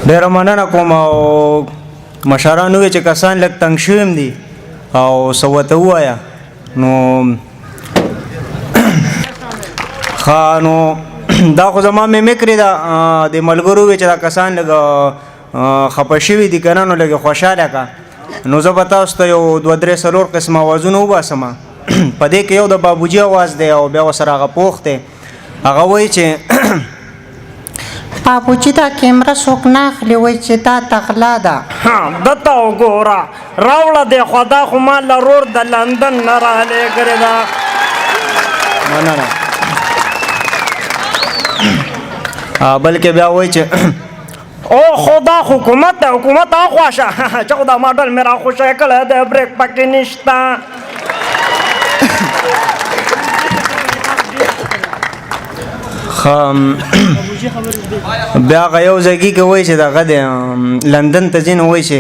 ډېره مننه کوم. او مشرانو وی چې کسان لږ تنګ شوي هم دي او څه ورته ووایه. نو ښه، نو دا خو زما میمکري ده. د ملګرو وی چې دا کسان لږ خفه شوي دي که نه، نو لږ یې خوشحاله که. نو زه به تاسو ته یو دوه درې څلور قسمه اوازونه وباسم. په دې کې یو د بابوجي اواز دی او بیا ورسره هغه پوخ دی، هغه وایي چې بابوجي دا کیمره څوک نه اخلي، وایي چې دا د غلا ده. دته وګوره، راوړه دی خو دا خو ما له رور د لندن نه رالیږلې ده. مننه. بلکې بیا وایي چې او خدا حکومت دی، حکومت اخوا شه چې خو دا ماډل مې راخوشی کړی دی، بریک پکې نشته. بیا هغه یو ځای کې وایي چې دغه دی لندن ته ځي، نو وایي چې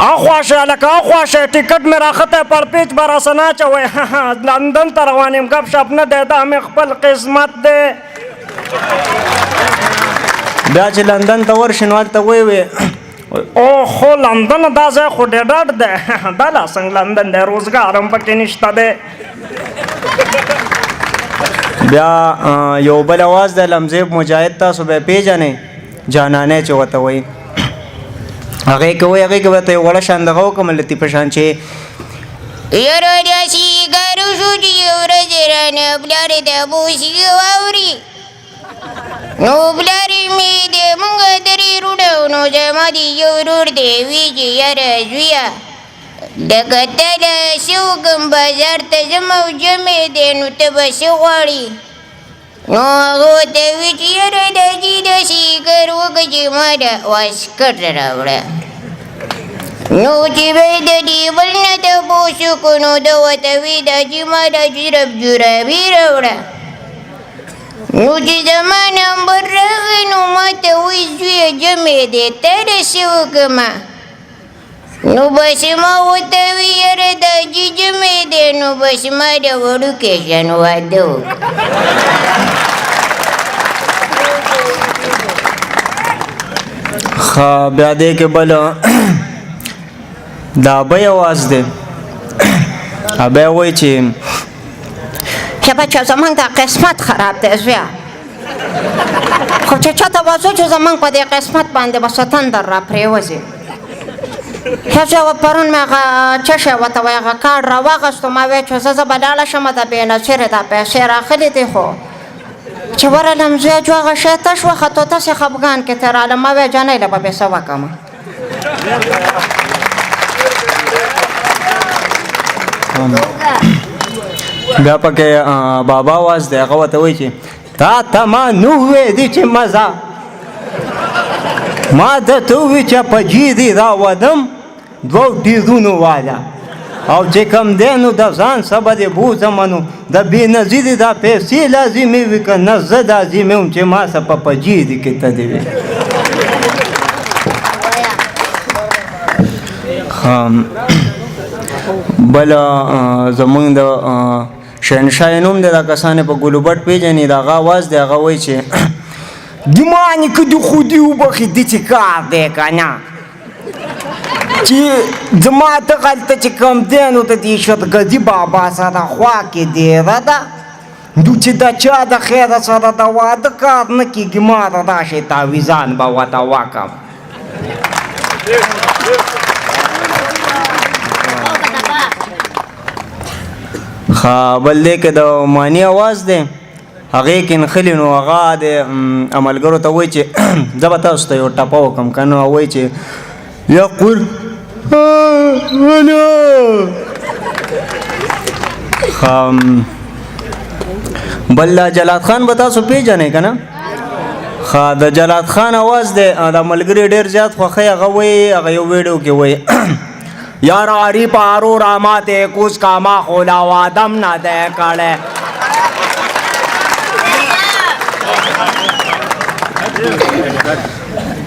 اخوا شه هلکه، اخوا شه، ټکټ مې راختی، پر پیچ به راسه نه اچوئ، لندن ته روان یم، ګپ شپ نه دی، دا مې خپل قسمت دی. بیا چې لندن ته ورشي نو هلته وایي وي او خو لندن دا ځای خو ډېر ډاډ دی، دا لا څنګه لندن دی، روزګار هم پکې نشته دی. بیا یو بل اواز دی، لمزیب مجاهد تاسو به پیژنئ، جانانه چې ورته وایي، هغې کې وایي، هغې کې به ته یو وړه شان دغه وکړم لطیفه شان چې یاره داسې کار وشو چې یو ورځ رانه پلار د بوسي واوري، نو پلار مې دی مونږ درې وروڼه وو، نو زما دی یو ورور دی، وی چې یاره زویه لکه ته له څه وکړم، بازار ته ځم او جمع دی، نو ته به څه غواړي؟ نو هغه ورته وی چې یاره دا جي داسې کار وکړه چې ما د واسکټ راوړه. نو چې به یې د دې بل نه تپوس وکړو، نو ده ورته وی دا چې ما د جرب جرابې راوړه. نو چې زما نمبر راغی، نو ما ته وایي زویه جمع دی، ته د څه وکړمه؟ نو بس ما ورته وی یاره دا جي جمع دی، نو بس ما د وړوکی شان واده وکړ. ښه، بیا دې کې بل د ابۍ اواز دی، ابۍ وایي چې چې بچه زمونږ دا قسمت خراب دی زویه، خو چې چاته وځو چې زمونږ په دې قسمت باندې به څه تندر را پرېوځي. ښه زویه، پرون مې هغه څه شی ورته وایي، هغه کارډ راواخیستو، ما ویل چې زه به لاړه شم، د بېنظیرې دا پیسې راخلي دي، خو چې ورغلم زویه جو هغه شی تش وختو، تاسې خفګان کې ته رالم، ما ویل جانۍ له به بې څه وکړم. بیا پکې بابا اواز دی، هغه ورته وایي چې تا ته ما نه وې دي چې مزه ما درته ووی چې په جي دي راودم دوو ډیرونو والا، او چې کم دی نو د ځان سره به دې بوځم، نو د بېنظیرې دا پیسې لازمې وي که نه زه لازمې وم چې ما سره په پجې دي کې ته دې وي. بل زمونږ د شهنشاه نوم دی، دا کسان یې په ګلوبټ پېژني، د هغه اواز دی، هغه وایي چې دمانې که د خودي وبخښي د چې کار دی که نه چې زما دغلته چې کوم دی نو د دې شرګدي بابا سره خوا کې دیره ده، نو چې د چا د خیره سره د واده کار نه کېږي، ما ته راشي تعویذان به ورته وکړم. ښه، بل دی کې د مانی اواز دی، هغې کې نښلي، نو هغه د ملګرو ته وایي چې زه به تاسو ته یو ټپه وکړم که نه، وایي چې یقول ښه. بل دا جلاد خان به تاسو پېژنئ که نه؟ ښه، د جلاد خان اواز دی، دا ملګري ډېر زیات خوښوي، هغه وایي، هغه یو ویډیو کې وایي یار عاری پارو راما ته کوس کاما خولا وادم نه دی کړی.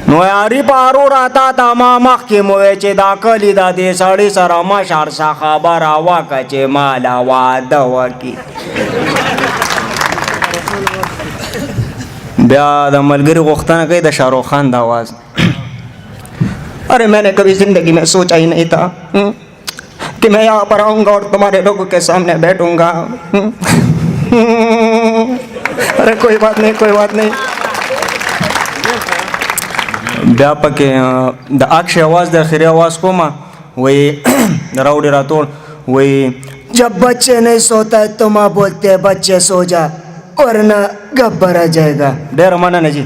نو یاري پارو راته تا ما مخکې مو وی چې دا کلي د دې سړي سره مشر څه خبره وکړه چې ما له واده وکړي. بیا د ملګري غوښتنه کوي د شاهرخ خان د اواز. अरे मैंने कभी जिंदगी में सोचा ही नहीं था कि मैं यहाँ पर आऊँगा और तुम्हारे लोगों के सामने बैठूंगा। अरे कोई बात नहीं, कोई बात नहीं। بیا پکې د اکش اواز، د اخري اواز کومه وایي راوړي راتول وایي जब बच्चे नहीं सोता है तो माँ बोलते हैं, बच्चे सो जा वरना गब्बर आ जाएगा। ډېره مننه جی.